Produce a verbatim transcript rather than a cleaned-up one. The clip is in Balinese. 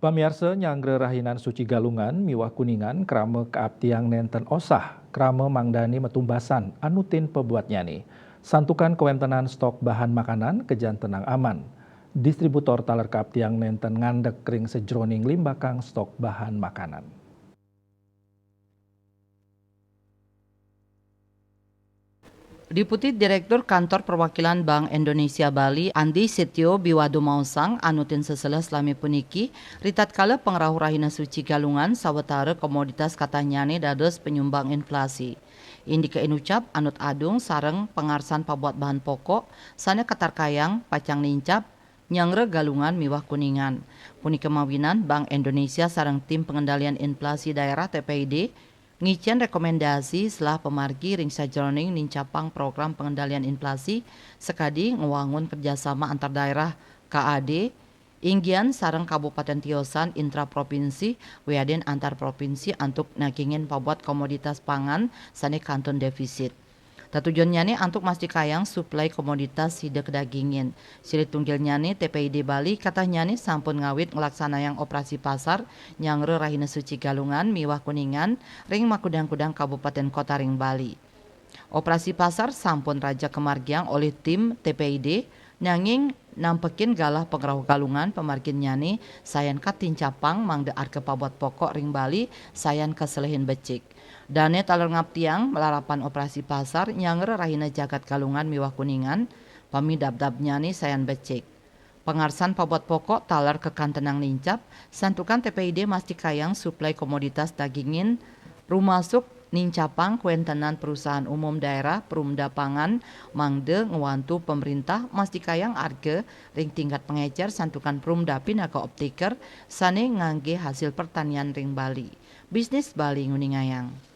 Pamiarsa, nyanggra rahinan suci Galungan miwah Kuningan krama kaaptiang nenten osah, krama mangdani matumbasan anutin pabuatnyane. Santukan kawentenan stok bahan makanan kajantenang aman. Distributor taler kaaptiang nenten ngandek ring sajroning limbakang stok bahan makanan. Deputi Direktur Kantor Perwakilan Bank Indonesia Bali, Andi Setio Biwado maosang, anutin seseles lami puniki, ritatkala pangrauh rahina suci Galungan sawatara komoditas katahnyane dados penyumbang inflasi. Indike inucap anut adung sareng pangarsan pabuat bahan pokok sane katarkayang pacang nincap, nyanggra Galungan miwah Kuningan. Punika mawinan Bank Indonesia sareng Tim Pengendalian Inflasi Daerah T P I D ngicen rekomendasi selah pamargi ring sajeroning nincapang program pengendalian inflasi sakadi ngwangun kerjasama antar daerah K A D, inggian sareng kabupaten tiosan intraprovinsi wiadin antar provinsi antuk nagingin pabuat komoditas pangan sane kantun defisit. Tetujonnyane antuk mastikayang suplai komoditas sida kadagingin. Silih tunggilnyane T P I D Bali katahnyane sampun ngawit nglaksanayang operasi pasar nyanggra rahina suci Galungan miwah Kuningan ring makudang-kudang kabupaten kota ring Bali. Operasi pasar sampun raja kamargiang olih tim T P I D, nanging nampekin galah pangrauh Galungan pamarginnyane sayan katincapang mangda arga pabuat pokok ring Bali sayan kaselehin becik. Dane taler ngaptiang malarapan operasi pasar nyanggra rahina jagat Galungan miwah Kuningan, pami dabdabnyane sayan becik. Pangarsan pabuat pokok taler kakantenang nincap, santukan T P I D mastikayang suplai komoditas dagingin, rumasuk nincapang kawentenan perusahaan umum daerah Perumda Pangan mangda ngwantu pemerintah mastikayang arga ring tingkat pangecer santukan Perumda pinaka optiker sane ngangge hasil pertanian ring Bali. Bisnis Bali nguningayang.